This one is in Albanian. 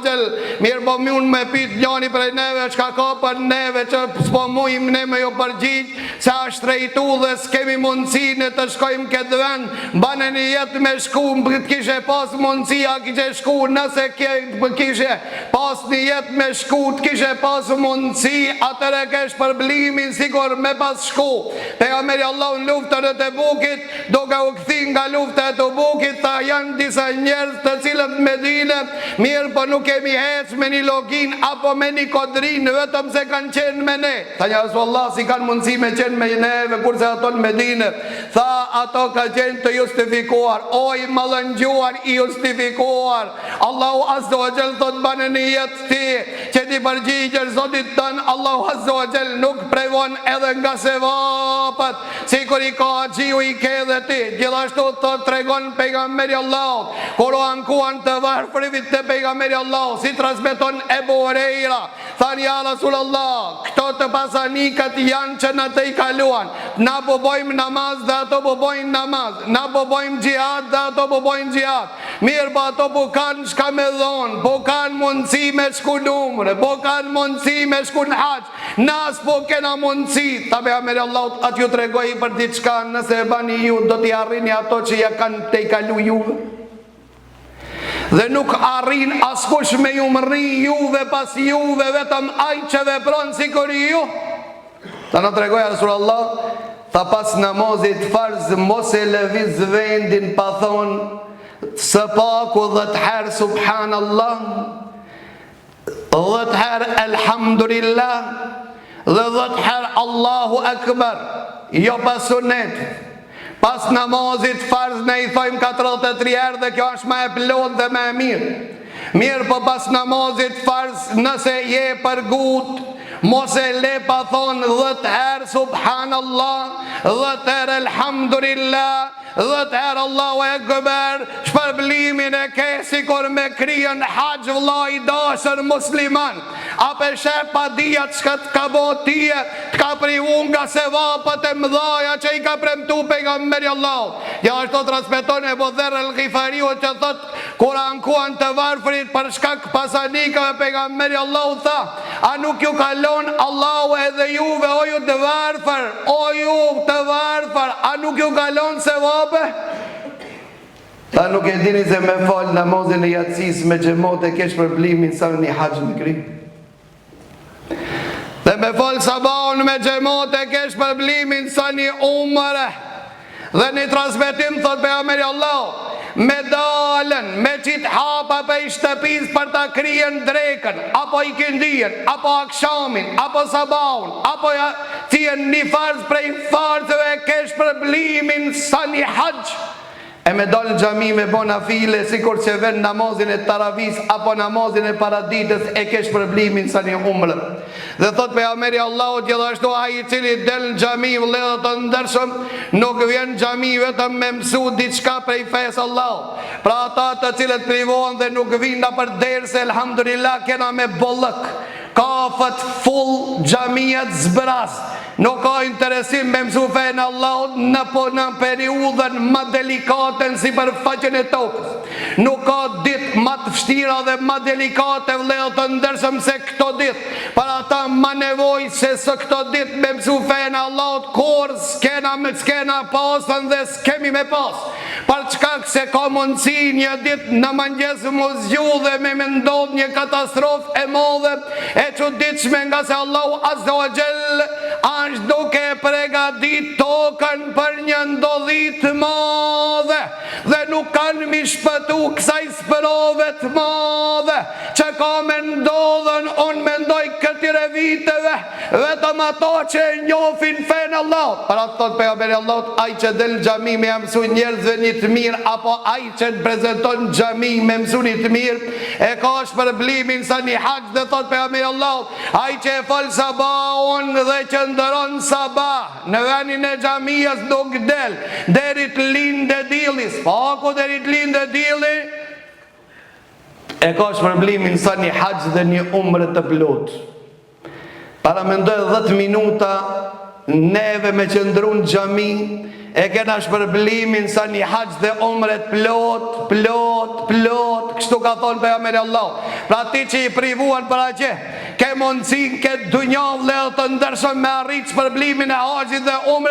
Xhel, mirëpo mun me pyt njani prej neve çka ka për neve që s'po mujmë ne me ju përgjigj se asht shtrejtu dhe s'kemi mundësi ne të shkojmë këtë vend, bane nijet me shku, të kishe pas mundësi a kishe shku, nëse kishe pas nijet me shku, të kishe pas mundësi, atëherë ke shpërblimin sikur me pas shku. Pejgamberi Allahut në luftën e Tebukit, Duke u kthy nga lufta e Tebukit, tha janë disa njerëz të cilët në Medine, mirëpo nuk kemi ecë me një luginë apo me një kodrinë vetëm se kanë qenë me ne. Tha ja Resulallah si kanë mundësi me qenë me neve kurse ato në Medine. Tha ato kanë qenë të justifikuar, o i mallëngjuar i justifikuar. Allahu azza wa jall thot bane nijet ti që t'i përgjigjesh Zotit tënd Allahu azza wa jall nuk privon edhe nga sevapet. Sikur i ka haxhiu i ke dhe ti, gjithashtu thot tregon pejgamberi Allahut, kur u ankuan të varfrit te pejgamberi Allahut, si transmeton Ebu Hurejra, thanë ja Rasulullah, këto të pasanikët janë që na tejkaluan, na po bojmë namaz dhe ato po bojnë namaz, na po bojmë xhihad dhe ato po bojnë xhihad, mirëpo ato po kanë çka me dhonë, po kanë mundësi me shku n'umre, po kanë mundësi me shku në haxh, Na s'po kena mundësi, tha pejgamberi Allahut, a t'ju tregoj për diçka, nëse e bani ju, do t'i arrini ato që ja kanë tejkalu juve. Dhe nuk arrin askush me ju mrri juve pas juve, vetëm ai që vepron sikur ju. Tha na trego ja Resulallah, tha pas namazit farz mos e lëviz vendin pa thonë, së paku dhetë herë subhanallah, Dhetë herë Elhamdulillah dhe dhetë herë Allahu Ekber, jo pas sunet. Pas namazit farz ne i thojmë ka 33 herë dhe kjo është ma e plotë dhe ma e mirë. Mirëpo pas namazit farz nëse je për gut, mos e le pa thonë dhetë herë Subhanallah, dhetë herë Elhamdulillah, Dhetë herë Allahu Ekber, shpërblimin e ke sikur me kryen haxh vëlla i dashur musliman. A pe sheh padija çka të ka bo tije, të ka privu nga sevapet e mëdhaja që i ka premtu pejgamberi Allahut. Gjithashtu transmeton Ebu Dherr el Ghifariu që thotë Kur ankuan të varfrit për shkak pasanikëve pejgamberi Allahut tha, a nuk ju ka lon Allahu edhe juve o ju të varfër, o ju të varfër, a nuk ju ka lon sevape? Tha nuk e dini se me fal namazin e jacisë me xhemat e ke shpërblimin sa një haxh me kry. Dhe me fal sabahun me xhemat e ke shpërblimin sa një umre. Dhe një transmetim thot pejgamberi Allahut, me dalën, me qit hapa pej shtëpis për ta kryen drekën, apo ikindien, apo akshamin, apo sabahun, apo jacien një farz prej farzeve e ke shpërblimin sa një haxh. E me dalë në xhami me bo nafile sikur që ven namazin e taravis apo namazin e paradites e ke shpërblimin sa një umre. Dhe thot pejgamberi Allahut gjithashtu ai i cili del në xhami vëllezër të ndershëm nuk vjen në xhami vetëm me mësu diçka prej fesë Allahut. Pra ata të cilët privohen dhe nuk vijnë nëpër derse elhamdulillah kena me bollëk. Kafet full xhamiat zbraz Nuk ka interesim me mësu fenë e Allahut në po në periudhën ma delikate në sipërfaqen e tokës. Nuk ka ditë ma të vështira dhe ma delikate vëllezër të ndershëm se këto ditë. Për ata ma nevojë se së këto ditë me mësu fenë e Allahut kurrë s'kena me s'kena pasën dhe s'kemi me pas. Për shkak se ka mundësi një ditë në mëngjes m'u zgju dhe me me ndodh një katastrofë e madhe e çuditshme ngase Allahu Azza wa Jall është duke e pregadit tokën për një ndodhi të madhe dhe nuk kanë m'i shpëtu kësaj sprove të madhe që ka me ndodhën unë mendoj këtyre viteve Vetëm ato që e njofin fenë e Allahut. Për atë thotë pejgamberi i Allahut, ai që del në xhami me ja mësu njerëzve një të mirë apo ai që prezenton në xhami me mësu një të mirë, e ka shpërblimin sa një haxh dhe thotë pejgamberi i Allahut, ai që e fal sabahun dhe qëndron sabah në vendin e xhamisë nuk del deri të lindë dielli, s'paku deri të lindë dielli, e ka shpërblimin sa një haxh dhe një umre të plotë. Paramendo 10 minuta Neve me qëndru në xhami e kena shpërblimin sa një haxh dhe umre t'plot, plot, plot, kështu ka thonë pejgamberi i Allahut. Pra ti që i privuan për atje, ke mundësi në këtë dunja vëllezër të ndershëm me arrit shpërblimin e haxhit dhe umre.